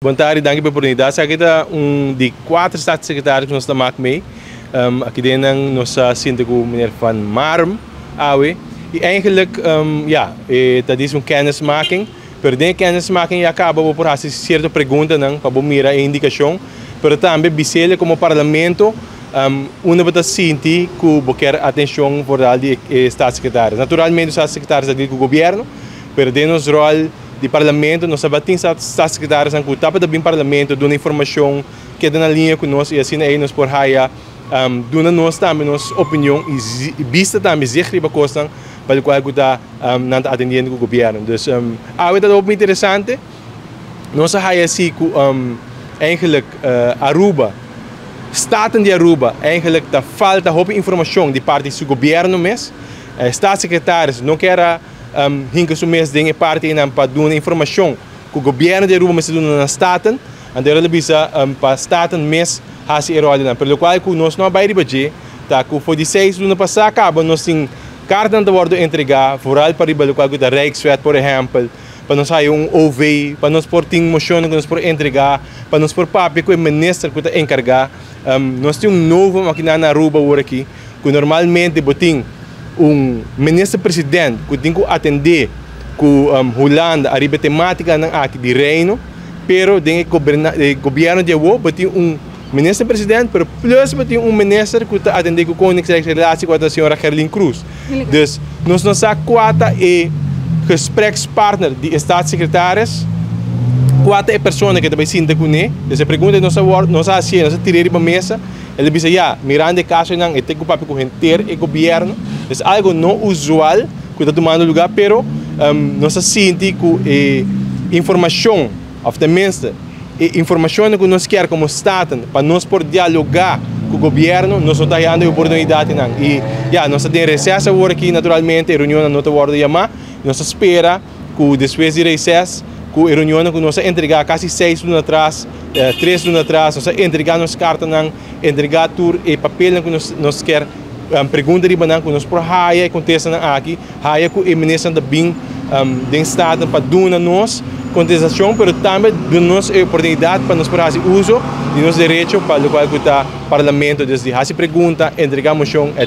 Bon tardi, danki pa e oportunidat. Esaki ta un di kuater staatssecretaris ku nos ta mak mee. Aki den nan nos a sinta ku meneer Van Marum awe. I eigenlijk, ya, e ta dis un kennismaking, pero den e kennismaking ya kaba bo por hasi sierto preguntanan pa bo mira e indikashon, pero tambe bisele komo parlamento unda bo ta sinti ku bo kier atenshon vooral di e staatssecretaris. Naturalmente staatssecretaris ta dil ku gobierno, pero den nos ròl di parlamento nos tabatin staatssecretarisnan ku tabata bin parlamento duna informashon, keda na liña ku nos i asina ei nos por haya duna nos tambe nos opinion i bista tambe zicht riba kosnan pa lokual ku ta nan ta atendiendo ku gobièrnu. Dus awe ta hopi interesante. Nos a haya si ku eigenlijk Aruba, Staten di Aruba eigenlijk ta falta hopi informashon di parti su gobièrnu mes. Staatssecretaris no kier a hinka su mes den e parti einan pa duna informashon ku gobièrnu di Aruba mester duna na Staten. Anto el a bisa pa Staten mes hasi e ròl einan. Pero lokual ku nos no a bai riba dje ta ku for di seis luna pasá kaba nos tin kartanan ta wòrdu entregá vooral pa riba lokual ku ta Rijkswet por ehèmpel, pa nos haya un OV, pa nos por tin moshonnan ku nos por entregá, pa nos por papia ku e minister ku ta enkargá. Nos tin un novo makiná na Aruba awor aki ku normalmente bo tin un minister president ku tin ku atendé ku Hulanda ariba e tematikanan aki di Reino, pero den e gobierno di awor bo tin un minister president pero plus bo tin un minister ku ta atendé ku Koninkrijksrelatie ku ta señora Gerlien Croes. Dus nos no sa kua ta e gesprekspartner di e staatssecretaris, kua ta e persona ku ta bai sinta kuné. Dus e pregunta nos a wòrdu nos a hasié, nos a tir'é riba mesa. El a bisa, Ya, mirando e kasonan, e ten ku papia ku henter e gobièrnu. Es algu no usual ku ta tumando lugá, pero nos a sinti ku e informashon, òf tenminste e informashonnan ku nos kier komo Staten pa nos por dialogá ku gobièrnu, nos no ta hayando e oportunidatnan. I ya, nos ta den reses awor aki, naturalmente e reunionnan no ta wòrdu yamá. Nos ta spera ku despues di reses, ku e reunionnan ku nos a entregá kasi seis luna atras, tres luna atras, nos a entregá nos kartanan, entregá tur e papelnan ku nos nos kier pregunta riba nan, ku nos por haya e kontestanan aki, haya ku e ministernan ta bin den Staten pa duna nos kontestashon, pero tambe duna nos e oportunidat pa nos por hasi uso di nos derecho pa lokual ku ta Parlamento, des di hasi pregunta, entregá moshon, etc.